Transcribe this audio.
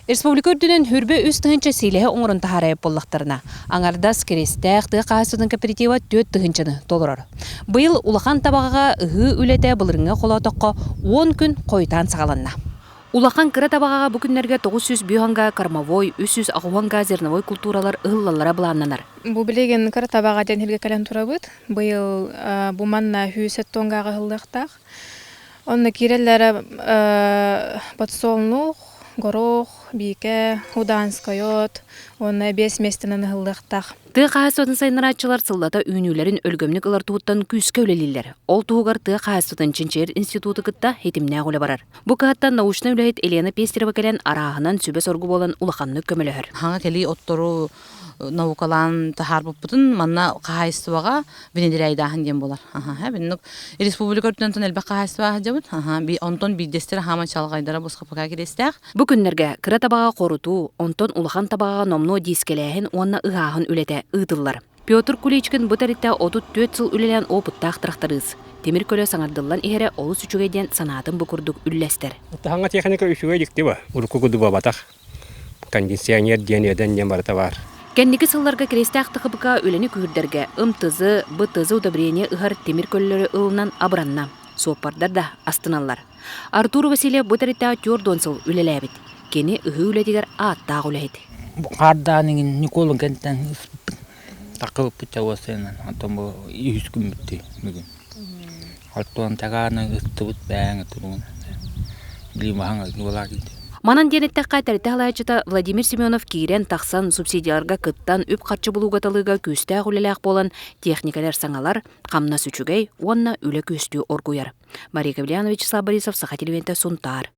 Республика үрдүнэн хүрбэ 3000 сиилэһи оҥорон таһаарайып буоллахтарына, аҥардас Киристээх тыа хаһаайыстыбатын кооператива 4 тыһыынчаны толорор. Быйыл Улахан Табаҕаҕа ыһыы үлэтэ былырыҥҥы холоотоххо 10 күн хойутаан саҕаланна. Улахан Кыра Табаҕаҕа бу күннэргэ 905 га кормовой, 380 га зерновой культуралар ыһыллаллара былааннанар. Бу билигин Кыра Табаҕа диэн сиргэ кэлэн турабыт. Быйыл бу манна 170 гаҕа ыһыллыахтаах. Онно киирэллэрэ подсолнух, горох, биикэ, уданскай от уонна биэс миэстэнэн ыһыллыахтаах. Тыа хаһаайыстыбатын сайыннарааччылар сыллата үүнүүлэрин өлгөмнүк ылар туһуттан күүскэ үлэлииллэр. Ол туһугар тыа хаһаайыстыбатын чинчийэр институту кытта ситимнээх үлэ барар. Бу кыһаттан научнай үлэһит Елена Пестерева кэлэн арааһынан сүбэ-соргу буолан улаханнык көмөлөһөр. Хаҥа кэлии оттору наукалаан таһаарбыппытын манна хаһаайыстыбаҕа внедряйдааһын диэн буолар. Аха, биннук республика үрдүнэн элбэх хаһаайыстыба сылдьабыт. Аха, онтон биирдэстэрэ хааман чалҕайдара босхопака кириэстээх. Бу күннэргэ кыра табаҕа хорутуу, онтон улахан табаҕа номнуо диискэлээһин уонна ыһааһын үлэтэ ыытыллар. Петр Куличкин бу тэрилтэ 34 сыл үлэлээн опыттаах тырахтарыыс. Тимир көлө саҥардыллан иһэрэ олус үчүгэй диэн санаатын бу курдук үллэстэр. Таһаҥҥа техника үчүгэй дьикти ба. Урукку курдук буолбатах. Кондиционер диэн үөдэн диэн барыта баар. Кэнники сылларга Кириэстээх ТХПК үлэни күүһүрдэргэ МТЗ, БТЗ удобрение ыһар тимир көлөлөрү ылынан абыранна. Суоппардар да астыналлар. Артур Васильев бу тэрилтэҕэ 40 сыл үлэлээбит. Кини ыһыы үлэтигэр ааттаах үлэһит. Хаардаан иҥин Николун кэнтэн ыспыппыт. Таккыбыппыт чауасыанан. Онтон бу үһүс күммүттүй бүгүн. Оттон тагааны ыстыбыт бээҥ туруун. Билимаһаҥ буолаакит. Манан диэн эттэххэ, тэрилтэ салайааччыта Владимир Семенов киирэн-тахсан, субсидияларга кыттан, үп-харчы булууга-талыыга күүстээх үлэлээх буолан, техникэлэр саҥалар, хамнас үчүгэй уонна үлэ күөстүү оргуйар. Мария Кавлянович, Вячеслав Борисов, Саха телевидениетэ, Сунтаар.